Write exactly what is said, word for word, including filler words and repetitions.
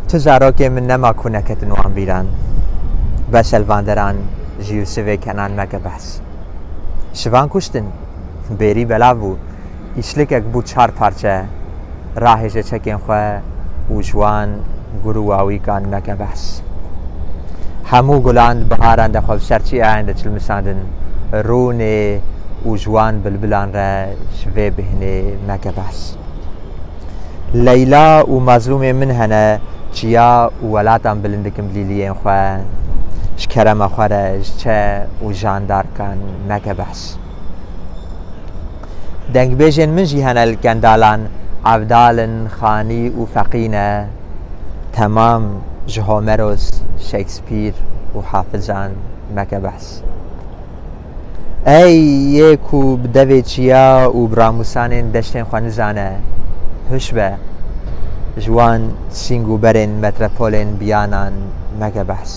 Tu zarokê min nema ku neketin wan bîran. Beşelvanderan ji Yûsifê Kenan meke behs. Şivan kuştin, bêrî belav bû. Îşlikek bû çar parçe. Rahêje çekên xwe û ji wan gur û wawîkan meke behs. Hemû gulan di biharan de xwe bi ser çiyayan de çilmisandin. Rûnê û ji wan bilbilan re ji vê bêhnê meke behs. Leyla û Mazlûmê min hene, çiya û welatan bilind dikin bi lîliyên xwe. Ji kerema xwe re ji çe û jandarkan meke behs. Dengbêjên min jî hene li Kendalan, Evdal in, Xanî û Feqî ne. Temam ji Homeros, Shakespeare û Hafizan meke behs. Ey yê ku bi devê çiya û bi ramûsanên deştên xwe nizane, huş be, ji wan sîng û berên metropolên biyanan meke behs.